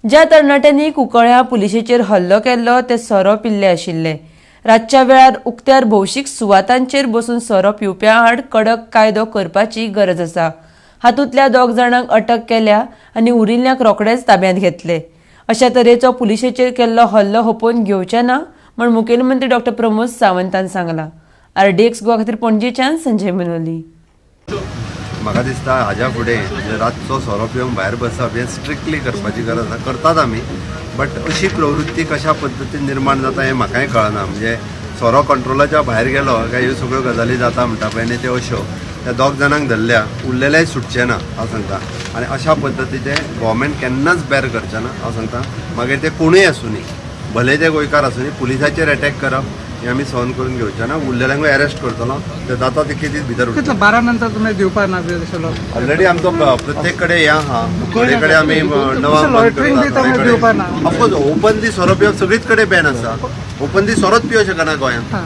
ज्या तरणाट्यांनी कुंकळ्यां पुलिशेचेर हल्लो केल्लो ते सोरो पिल्ले आशिल्ले. रातच्या वेळार उक्त्यार भौशीक सुवातांचेर बसून सोरो पिवप्यां आड कडक कायदो करपाची गरज आसा. हातूंतल्या दोग जाणांक अटक केल्या आनी उरिल्ल्यांक रोखडेच ताब्यांत घेतले. अशा तरेचो पुलिशेचेर केल्लो हल्लो खपोवन घेवचे ना म्हूण मुखेलमंत्री डॉक्टर प्रमोद सावंतान सांगलां. आरडीएक्स गोवा खातीर पणजेच्यान संजय मनोली. म्हाका दिसता हाज्या फुडें म्हणजे रातचो सोरो पिवंक भायर बसप हें स्ट्रिक्टली करपाची गरज आसा. करतात आमी, बट अशी प्रवृत्ती कशा पद्दतीन निर्माण जाता हें म्हाकाय कळना. म्हणजे सोरो कंट्रोलाच्या भायर गेलो काय ह्यो सगळ्यो गजाली जाता म्हणटा पळय, आनी त्यो अश्यो. त्या दोग जाणांक धरल्या, उरलेलेय सुटचे ना हांव सांगता. आनी अशा पद्दतीचें गोवोरमेंट केन्नाच बेर करचें ना हांव सांगता. मागीर ते कोणूय आसुनी, भले ते गोंयकार आसुनी, पुलिसाचेर अटॅक करप हें आमी सहन करून घेवचे ना. उरलेल्यांकूय अरेस्ट करतलो, ते जाता तितके दीस भितर उरतले. कितलं 12 नंतर तुम्ही दिवपा ना बी तशें लोक? ऑलरेडी आमचो प्रत्येक कडेन हे आहा, थोडे कडेन आमी 9 बंद लॉयटरिंग बी करता. तुमी दिवपा ना? ऑफकोर्स, ओपनली सोरो पिवप सगळीच कडेन बॅन आसा. ओपनली सोरोच पिवंक शकना गोंयांत. हां.